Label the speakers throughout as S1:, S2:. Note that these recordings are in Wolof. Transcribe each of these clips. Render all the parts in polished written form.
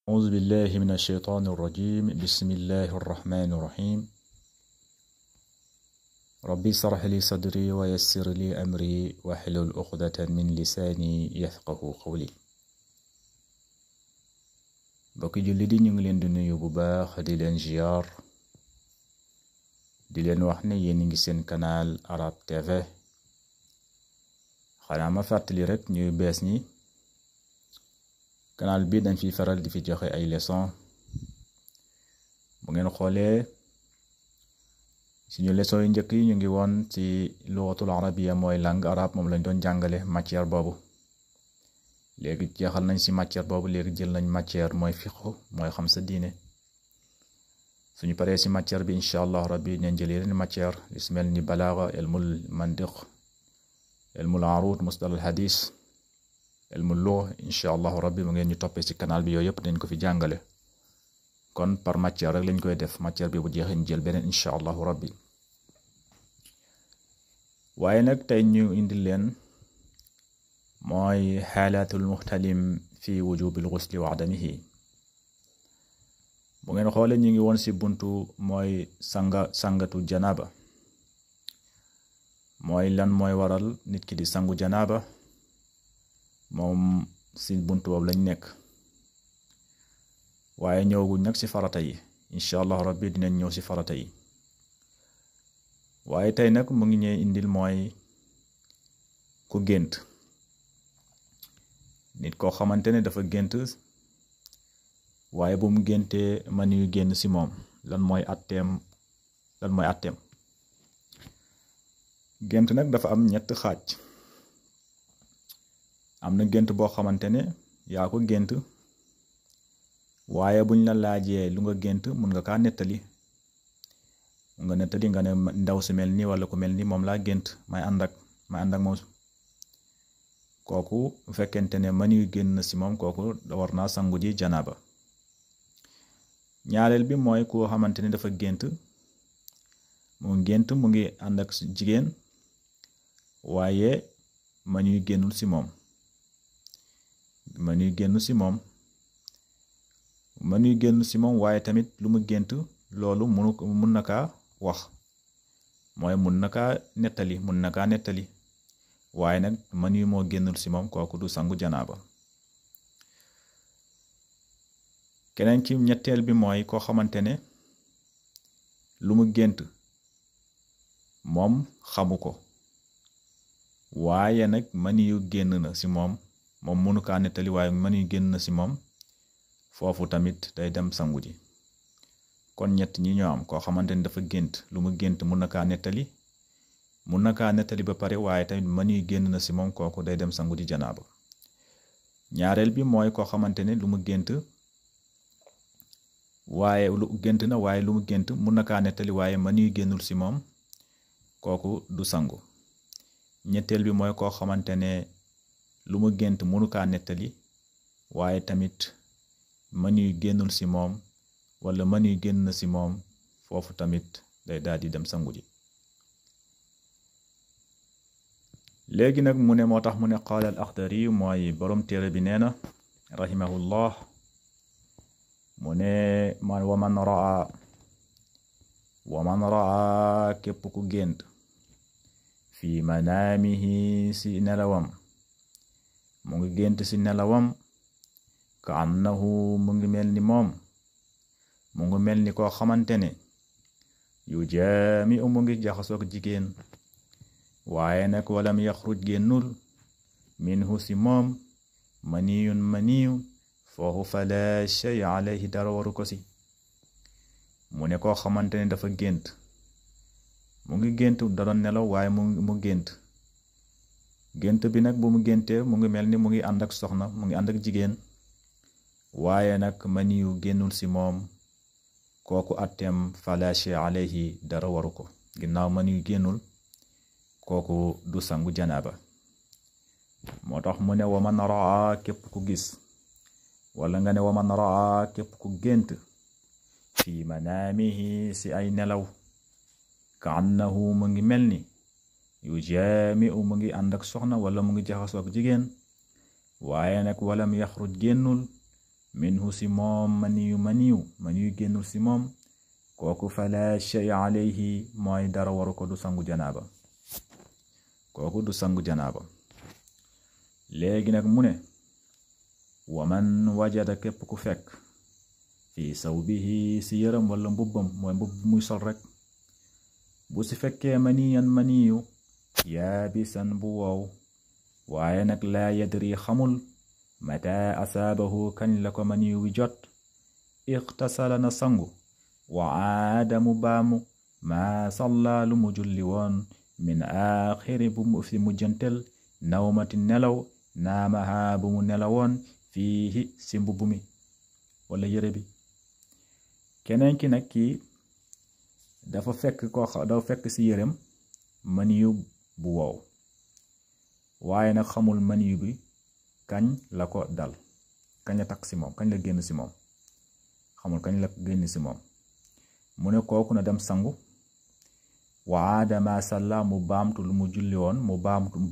S1: أعوذ بالله من الشيطان الرجيم بسم الله الرحمن الرحيم ربي اشرح لي صدري ويسر لي أمري واحلل عقدة من لساني يفقه قولي bokki julli di ñu ngi leen di nuyu bu baax di leen ziar di leen wax ne yéen ngi seen canal Arab TV xanaa ma fàttali rek ñuy bees ñi canal bi dañ fi faral di fi joxe ay leçon bu ngeen xoolee suñu leçon yu njëkk yi ñu ngi woon ci lugatul arabiya mooy langue arabe moom lañ doon jàngale matière boobu léegi jeexal nañ ci matière boobu léegi jël nañ matière mooy fiqhu mooy xam sa diine suñu paree ci matière bi incha allah rabbi nañ jël yeneen matière li si mel ni balaaga ilmul mantiq ilmul arud mustalal hadis ilmul lugha incha allahu rabbi mu ngeen ñu toppee ci canal bi yooyu yëpp dañ ko fi jàngale kon par matière rek lañ koy def matière bi bu jeexee ñu jël beneen incha allahu rabbi waaye nag tey ñu indil leen mooy xaalatul muxtalim fi wujubil ghusli wa adamihi bu ngeen xoolee ñu ngi woon ci buntu mooy sangatu janaaba mooy lan mooy waral nit ki di sangu janaaba moom ci buntu boobu lañ nekk waaye ñëwaguñ nag ci farata yi incha allah rabbi dinañ ñëw ci farata yi waaye tey nag mu ngi ñëw indil mooy ku gént nit koo xamante ne dafa gént waaye bu mu géntee man yu génn ci moom lan mooy atteem gént nag dafa am ñett xaaj am na gént boo xamante ne yaa ko gént waaye buñ la laajee lu nga gént mun nga kaa nettali nga ne ndaw si mel nii wala ku mel nii moom laa gént may ànd ak moom kooku bu fekkente ne man yu génn ci moom kooku war naa sangu ji janaaba ñaareel bi mooy koo xamante ne dafa gént mu ngi ànd ak jigéen waaye man yu génnul ci moom man yu génn ci moom waaye tamit lu mu gént loolu mun na kaa wax mooy mun na kaa nettali waaye nag man yu moo génnul ci moom kooku du sangu janaaba keneen ci ñetteel bi mooy koo xamante ne lu mu gént moom xamu ko waaye nag man yu génn na ci moom mënu kaa nettali waaye man yu génn na ci moom foofu tamit day dem sangu ji kon ñett ñi ñoo am koo xamante ne dafa gént lu mu gént mun na kaa nettali ba pare waaye tamit man yu génn na ci moom kooku day dem sangu ji janaaba ñaareel bi mooy koo xamante ne lu mu gént waaye lu mu gént mun na kaa nettali waaye man yu génnul ci moom kooku du sangu ñetteel bi mooy koo xamante ne lu mu gént mënu kaa nettali waaye tamit man yu génnul ci moom wala man yu génn na ci moom foofu tamit day daal di dem sangu ji léegi nag mu ne moo tax mu ne qaala al Axdari mooy borom téere bi nee na rahimahullah mu ne wa man raa képp ku gént fi manaamihi ci nelawam mu ngi gént ci nelawam ka annahu mu ngi mel ni moom mu ngi mel ni koo xamante ne yu jaami mu ngi jaxasoog jigéen waaye nag walam yaxruj génnul minhu ci moom maniyu foofu fala shay alayhi dara waru ko ci mu ne koo xamante ne dafa gént mu ngi gént da doon nelaw waaye mu gént bi nag bu mu géntee mu ngi mel ni mu ngi ànd ak soxna mu ngi ànd ak jigéen waaye nag maniyu génnul ci moom kooku atteem fala shay alayhi dara waru ko ginnaaw maniyu génnul kooku du sangu janaaba moo tax mu ne waman raa képp ku gis wala nga ne waman raa képp ku gént fi manaamihi ci ay nelaw ka annahu mu ngi mel ni yu jaami mu ngi ànd ak soxna wala mu ngi jaxasoo ak jigéen waaye nag walam yaxruj génnul minhu si moom maniyu génnul si moom kooku fala shay alayhi mooy dara waru ko, du sangu janaaba, kooku du sangu janaaba. léegi nag mu ne waman wajada képp ku fekk fii sawbihi si yëram wala mbubbam, mooy mbubb muy sol rek, bu si fekkee maniyu yaabisan bu wow, waaye nag laa yadri xamul mata asaabahu kañ la ko maniyu wi jot, iqtasala na sangu, wa aada mu baamu maa salla lu mu julli woon min aaxiri bu mu fi mujjantel nawmati nelaw naamaha bu mu nelawoon fiihi si mbubb mi wala yére bi. keneen ki nag kii dafa fekk si yérem maniyu bu wow, waaye nag xamul maniyu bi kañ la ko dal, kañ la takk si moom, kañ la génn si moom, xamul kañ la génn si moom. mu ne kooku na dem sangu, wa aadama salla mu baamtu lu mu julli woon, mu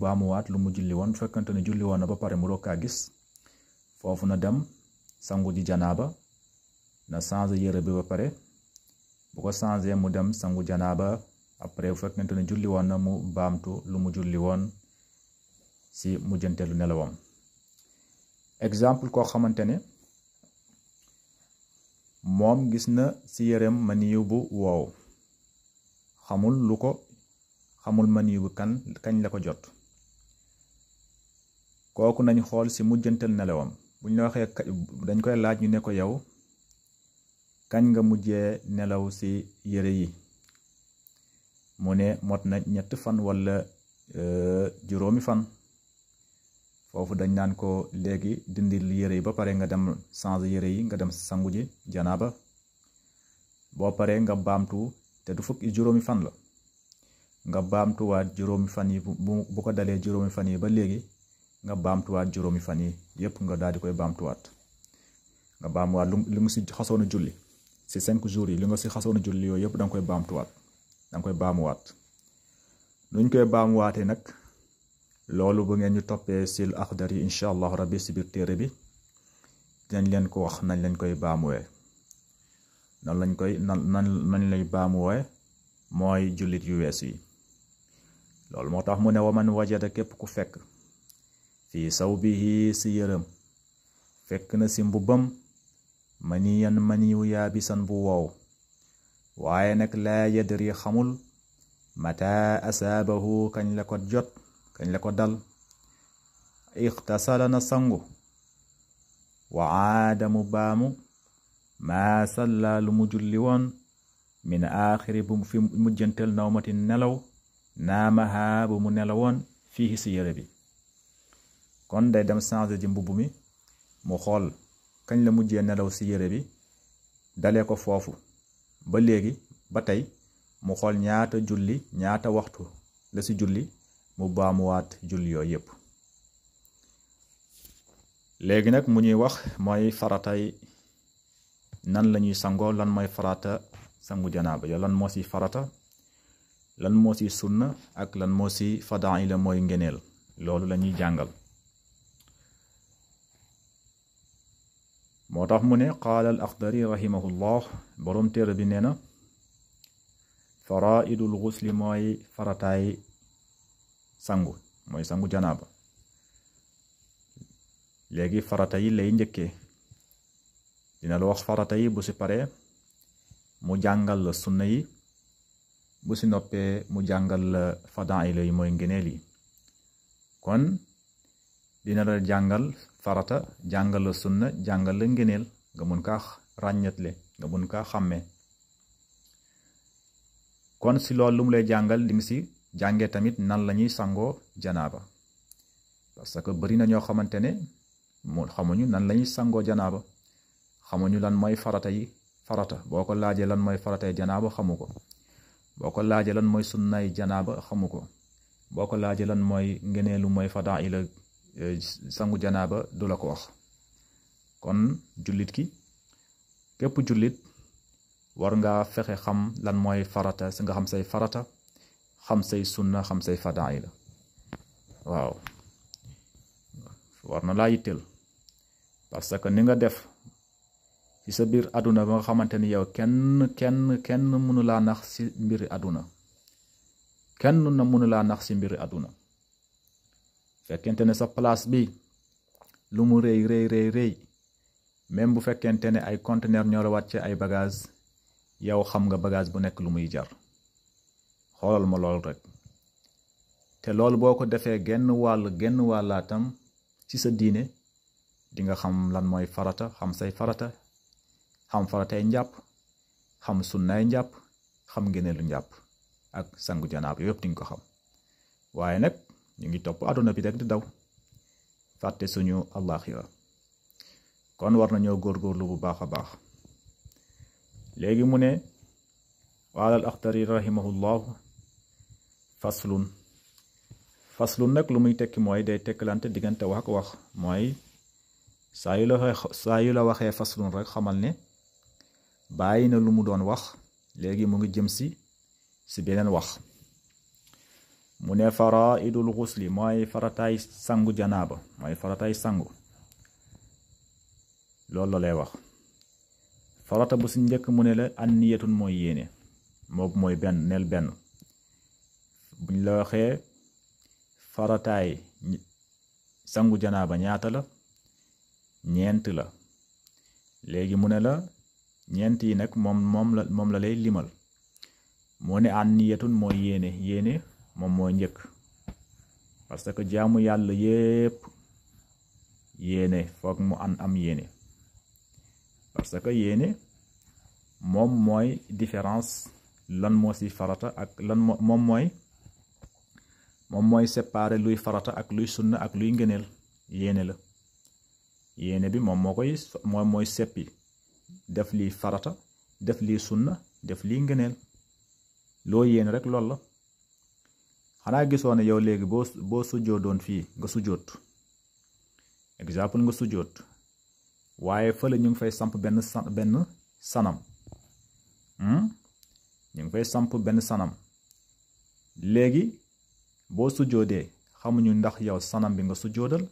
S1: baamuwaat lu mu julli woon, fekkante ne julli woon na ba pare mu doog kaa gis, foofu na dem sangu ji janaaba, na changé yére bi ba pare, bu ko changé mu dem sangu janaaba, après bu fekkante ne julli woon na mu baamtu lu mu julli woon si mujjanteelu nelawam. exemple koo xamante ne moom gis na si yérem maniyu bu wow, xamul maniyu bu kañ la ko jot, kooku nañ xool si mujjantel nelawam. buñ la waxee dañ koy laaj ñu ne ko yow kañ nga mujjee nelaw si yére yi, mu ne mot na 3 fan wala 5 fan, foofu dañ naan ko léegi dindil yére yi ba pare nga dem changer yére yi, nga dem sangu ji janaaba, boo pare nga baamtu, te du 5 fan la, nga baamtuwaat 5 fan yi, bu ko dalee 5 fan yi ba léegi nga baamtuwaat 5 fan yi yépp, nga daal di koy baamtuwaat, nga baamuwaat lu nga si xasoon a julli si 5 jours yi, li nga si xasoon a julli yooyu yépp danga koy baamtuwaat, danga koy baamuwaat. nuñ koy baamuwaatee nag loolu bu ngeen ñu toppee sil Axdari yi incha allahu rabbi si biir téere bi dinañ leen ko wax nañ lañ koy baamuwee, nañ lay baamuwee mooy jullit yu wees yi. loolu moo tax mu ne waman wajada képp ku fekk fii sawbihi si yërëm, fekk na si mbubbam maniyu yaabisan bu wow, waaye nag laa yadri xamul mata asaabahu kañ la ko jot, kañ la ko dal, ixtasala na sangu, wa aada mu baamu maa salla lu mu julli woon min aaxiri bu fi mujjantel nawmati nelaw naamaha bu mu nelawoon fii si yére bi. kon day dem changer ji mbubb mi, mu xool kañ la mujjee nelaw si yére bi, dalee ko foofu ba léegi ba tey, mu xool ñaata waxtu la si julli, mu baamuwaat julli yooyu yépp. léegi nag mu ñuy wax mooy faratay nan la ñuy sangoo, lan mooy farata sangu janaaba ya, lan moo si farata, lan moo si sunna, ak lan moo si fadaila mooy ngeneel, loolu la ñuy jàngal. moo tax mu ne qaala al Axdari rahimahullah, boroom téere bi nee na faraidul xusli mooy farataay sangu, mooy sangu janaaba. léegi farata yi lay njëkkee, dina la wax farata yi, bu si paree mu jàngal la sunna yi, bu si noppee mu jàngal la fadaila yi mooy ngeneel yi. kon dina la jàngal farata, jàngal la sunna, jàngal la ngeneel, nga mun kaa ràññetle, nga mun kaa xàmmee. kon si loolu lu mu lay jàngal di nga si jàngee tamit nan la ñuy sangoo janaaba, parce que bari na ñoo xamante ne mu xamuñu nan la ñuy sangoo janaaba, xamuñu lan mooy farata yi. farata boo ko laajee lan mooy faratay janaaba xamu ko, boo ko laajee lan mooy sunnay janaaba xamu ko, boo ko laajee lan mooy ngeneelu mooy fadaila sangu janaaba du la ko wax. kon jullit ki, képp jullit war nga fexe xam lan mooy farata, si nga xam say farata, xam say sunna, xam say fadaila. waaw war na laa yitteel, parce que ni nga def ci sa biir àdduna ba nga xamante ni yow kenn mënu laa nax ci mbiri àdduna kenn na mënu laa nax ci mbiri àdduna fekkente ne sa place bi lu mu rëy même bu fekkente ne ay conteneur ñoo la wàcce ay bagage yow xam nga bagage bu nekk lu muy jar xoolal ma lool rek te loolu boo ko defee genn wàllaatam ci sa diine di nga xam lan mooy farata xam say farata xam faratay njàpp xam sunnaay njàpp xam ngëneelu njàpp ak sangu janaab yëpp di nga ko xam waaye nag ñu ngi topp àdduna bi rek di daw fàtte suñu àllaaxira kon war nañoo góorgóorlu bu baax a baax léegi mu ne waalal axtari rahimahullahu faslun nag lu muy tekki mooy day tekkalante diggante wax ak wax mooy saa yu la waxee faslun rek xamal ne bàyyi na lu mu doon wax léegi mu ngi jëm si beneen wax mu ne faraidul xusli mooy farataay sangu janaaba mooy farataay sangu loolu la lay wax farata bu si njëkk mu ne la an niyatun mooy yéene moobu mooy benn buñ la waxee farataay sangu janaaba ñaata la ñeent la léegi mu ne la ñeent yi nag moom la lay limal moo ne an niyatun mooy yéene moom mooy njëkk parce que jaamu yàlla yépp yéene foog mu am yéene parce que yéene moom mooy différence lan moo ci farata ak lan moom mooy séparer luy farata ak luy sunna ak luy ngëneel yéene la yéene bi moom mooy seppi def lii farata def lii sunna def lii ngëneel loo yéene rek loolu la xanaa gisoo ne yow léegi boo sujjoo doon fii nga sujjoot exemple nga sujjoot waaye fële ñu ngi fay samp benn sanam ñu ngi fay samp benn sanam léegi boo sujjoodee xamuñu ndax yow sanam bi nga sujjoodal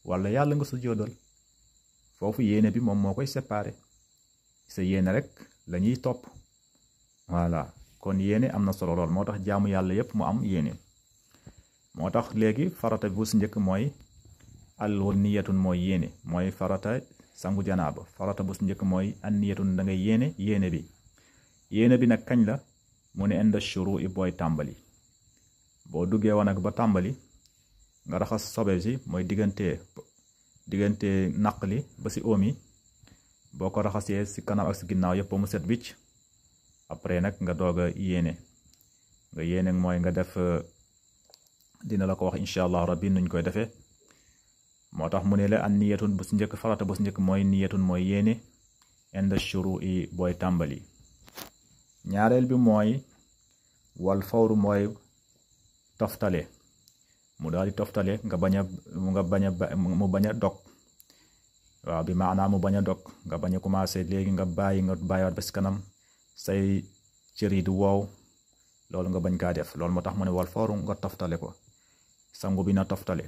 S1: wala yàlla nga sujjoodal foofu yéene bi moom moo koy séparé sa yéene rek lañuy topp voilà kon yéene am na solo lool moo tax jaamu yàlla yépp mu am yéene moo tax léegi farata bu si njëkk mooy al niyatun mooy yéene mooy farata sangu janaaba farata bu si njëkk mooy an niyatun da ngay yéene bi nag kañ la mu ne inda shuru i booy tàmbali boo duggee woon nag ba tàmbali nga raxas sobe si mooy diggante naq li ba si oom yi boo ko raxasee si kanam ak si ginnaaw yëpp mu set wicc après nag nga doog a yéene mooy nga def dina la ko wax incha allah rabbi nuñ koy defee moo tax mu ne la an niyatun bu si njëkk farata bu si njëkk mooy niyatun mooy yéene inda shuru i booy tàmbali ñaareel bi mooy wal fawru mooy toftale mu daal di toftale mu bañ a dog waaw bi maanaam mu bañ a dog nga bañ a commencé léegi nga bàyyiwaat ba si kanam say cër yi di woow loolu nga bañ kaa def loolu moo tax mu ne wal fawru nga toftale ko sangu bi na toftale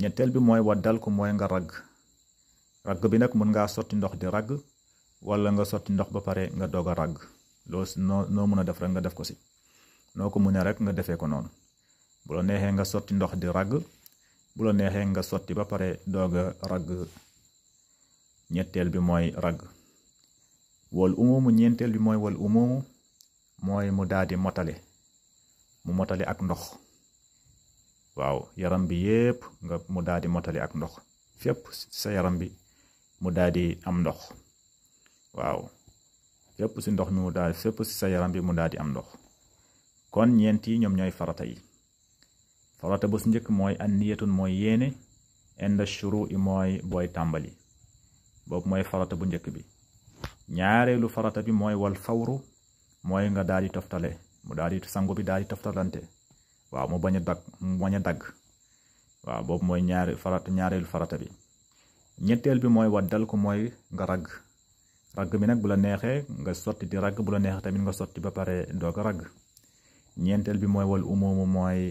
S1: ñetteel bi mooy waddal ko mooy nga ragg bi nag mën ngaa sotti ndox di ragg wala nga sotti ndox ba pare nga doog a ragg loolu noo mën a def rek nga def ko si noo ko mënee rek nga defee ko noonu bu la neexee nga sotti ndox di ragg bu la neexee nga sotti ba pare doog a ragg ñetteel bi mooy ragg wal umumu ñeenteel bi mooy wal umumu mooy mu daal di motale ak ndox waaw yaram bi yépp mu daal di motale ak ndox fépp sa yaram bi mu daal di am ndox waaw fépp si ndox mi fépp si sa yaram bi mu daal di am ndox kon ñeent yi ñoom ñooy farata yi farata bu si njëkk mooy an niyatun mooy yéene inda shuru i mooy booy tàmbali boobu mooy farata bu njëkk bi ñaareelu farata bi mooy wal fawru mooy nga daal di toftale mu daal di sangu bi daal di toftalante waaw mu bañ a dagg waaw boobu mooy ñaareelu farata bi ñetteel bi mooy waddal ko mooy nga ragg bi nag bu la neexee nga sotti di ragg bu la neexee tamit nga sotti ba pare doog a ragg ñeenteel bi mooy wal umumu mooy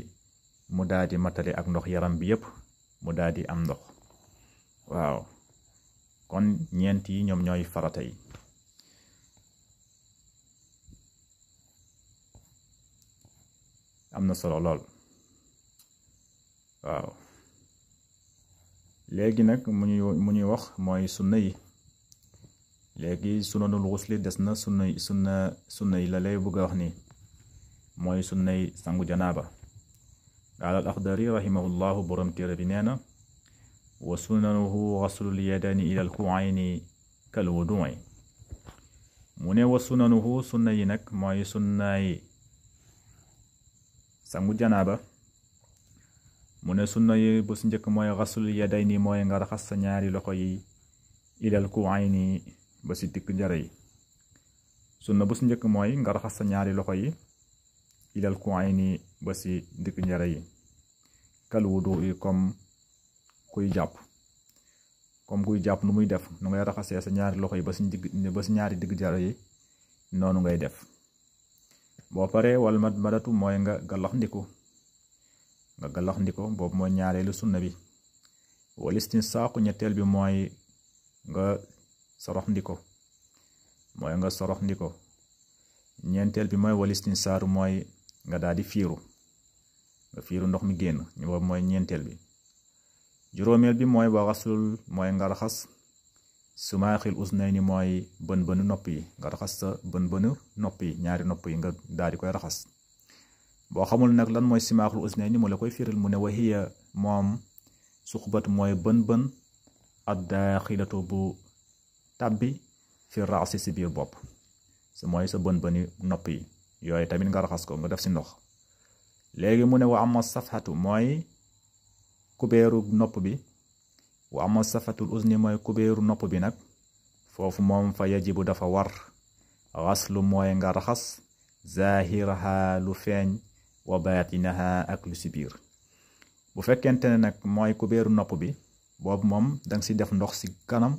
S1: mu daal di matale ak ndox yaram bi yépp mu daal di am ndox waaw kon ñeent yi ñoom ñooy farata yi. am na solo lool. waaw léegi nag mu ñuy wax mooy sunna yi. léegi sunanul xusli des na sunna yi la lay bëgg a wax ni mooy sunnay sangu janaaba. qaala al axdari rahimahullahu borom téere bi nee na wa sunanuhu xaslul yadani ilal kuayni kal wudu'i. mu ne wa sunanuhu sunna yi nag mooy sunnay sangu janaaba. mu ne sunna yi bu si njëkk mooy xaslul yadayni mooy nga raxas sa ñaari loxo yi ilal kuayni ba si tikk njare yi. sunna bu si njëkk mooy nga raxas sa ñaari loxo yi ilal kuayni ba si dikk njare yi kal wudu yi comme kuy jàpp nu muy def nu ngay raxasee sa ñaari loxo yi ba si ñaari digg njare yi noonu ngay def. boo paree wal madmadatu mooy nga galax ndiko boobu mooy ñaareelu sunna bi. wal istinsaaqu ñetteel bi mooy nga sorox ndiko ñeenteel bi mooy wal istinsaaru mooy nga daal di fiiru ndox mi génn boobu mooy ñeenteel bi. juróomeel bi mooy wa xaslul mooy nga raxas sumaaxil usnayni mooy bën nopp yi nga raxas sa bën nopp yi ñaari nopp yi nga daal di koy raxas. boo xamul nag lan mooy simaaxul usnayni mu la koy firil mu ne wa hiya moom suxbatu mooy bën ad daaxilatu bu tàbbi fi raasi si biir bopp su mooy sa bën nopp yi yooyu tamit nga raxas ko nga def si ndox. léegi mu ne wa ama safhatu mooy kubéeru nopp bi. wa ama safhatul usni mooy kubéeru nopp bi nag foofu moom fa yajibu dafa war xaslu mooy nga raxas zahiraha lu feeñ wa baatinaha ak lu si biir. bu fekkente ne nag mooy kubéeru nopp bi boobu moom danga si def ndox si kanam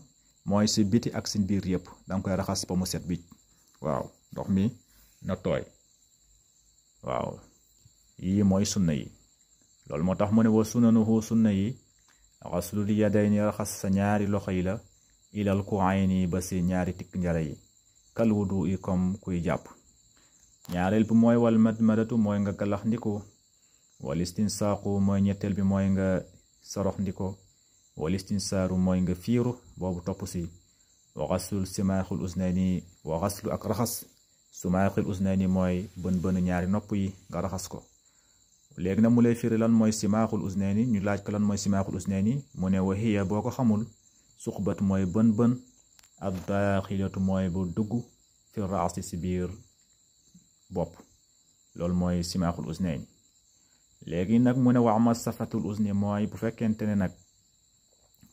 S1: mooy si biti ak si biir yëpp danga koy raxas ba mu set bi. waaw ndox mi na tooy. waaw yii mooy sunna yi. loolu moo tax mu ne wa sunanuhu sunna yi xaslul yadayni raxas sa ñaari loxo yi la ilal kuayni ba si ñaari tikk njare yi kal wudu yi comme kuy jàpp. ñaareel bi mooy wal madmadatu mooy nga galax ndiko. wal istinsaaqu mooy ñetteel bi mooy nga sorox ndiko. wal istinsaaru mooy nga fiiru boobu topp si. wa xaslul simaaxul usnayni wa xaslu ak raxas sumaaxil usnayni mooy bën ñaari nopp yi nga raxas ko. léegi nag mu lay firi lan mooy simaaxul usnayni ñu laaj ko lan mooy simaaxul usnayni mu ne wa hiya boo ko xamul suxbat mooy bën ad daaxilatu mooy bu dugg fi raasi si biir bopp loolu mooy simaaxul usnayni. léegi nag mu ne wa ama safatul usni mooy bu fekkente ne nag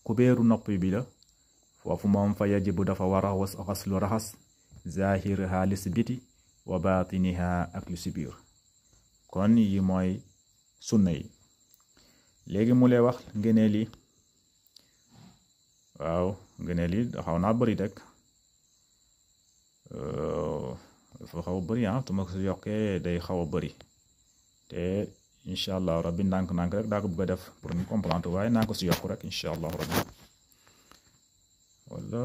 S1: kubéeru nopp bi la foofu moom fa yajibu dafa war a xaslu raxas zahiraha li si biti wa baatiniha ak lu si biir. kon yi mooy sunna yi. léegi mu lay wax ngëneel yi. waaw ngëneel yi xaw naa bëri rek dafa xaw a bëri tuma ko si yokkee day xaw a bëri te incha allah rabbi ndànk rek daa ko bëgg a def pour ñu comprendre waaye naa ko si yokk rek incha allah rabbi wala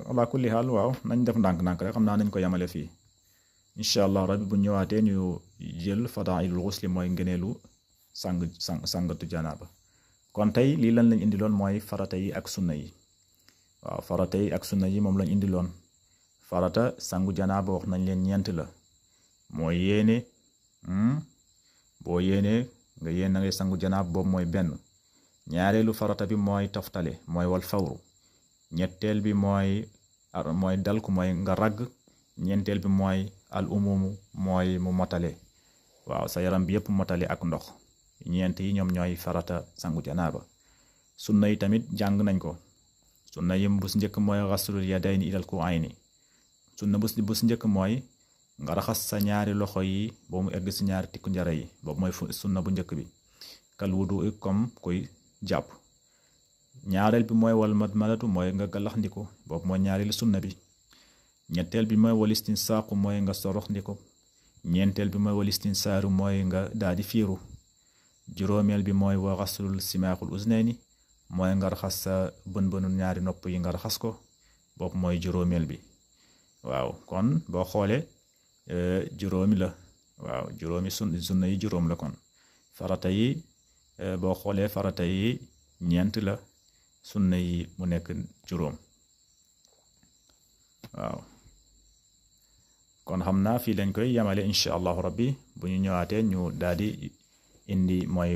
S1: ala kulli xaal waaw nañ def ndànk rek xam naa nañ ko yemale fii incha allah rabbi bu ñëwaatee ñu jël fadailul xusli mooy ngëneelu sangatu janaaba. kon tey lii lan lañ indiloon mooy farata yi ak sunna yi. waaw farata yi ak sunna yi moom lañ indiloon. farata sangu janaaba wax nañ leen ñeent la mooy yéene boo yéenee nga yéen na ngay sangu janaaba boobu mooy benn. ñaareelu farata bi mooy toftale mooy wal fawru. ñetteel bi mooy dalku mooy nga ragg. ñeenteel bi mooy al umumu mooy mu motale waaw sa yaram bi yëpp motale ak ndox. ñeent yi ñoom ñooy farata sangu janaaba. sunna yi tamit jàng nañ ko. sunna yi bu si njëkk mooy xaslul yadayni ilal kuayni. sunna bu si njëkk mooy nga raxas sa ñaari loxo yi ba mu egg si ñaari tikku njara yi boobu mooy sunna bu njëkk bi kal wudu comme kuy jàpp. ñaareel bi mooy wal madmadatu mooy nga galax ndiko boobu mooy ñaareelu sunna bi. ñetteel bi mooy wal istinsaaqu mooy nga sorox ndiko. ñeenteel bi mooy wal istinsaaru mooy nga daal di fiiru. juróomeel bi mooy wa xaslul simaaxul usnayni mooy nga raxas sa bën ñaari nopp yi nga raxas ko boobu mooy juróomeel bi waaw kon boo xoolee juróomi la waaw juróomi sunna yi juróom la kon farata yi boo xoolee farata yi ñeent la sunna yi mu nekk juróom waaw kon xam naa fii lañ koy yamale incha allahu rabbi bu ñu ñëwaatee ñu daal di indi mooy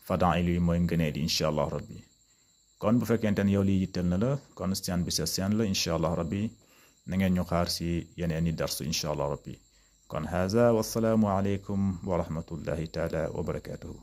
S1: fadail yi mooy ngëneel yi incha allahu rabbi kon bu fekkente ne yow lii yittal na la kon siyaan bi sa siyaan la incha allahu rabbi na ngeen ñu xaar si yeneen i darsu incha allahu rabbi kon haza wassalaamu aleykum wa rahmatullahi taala wa barakatuhu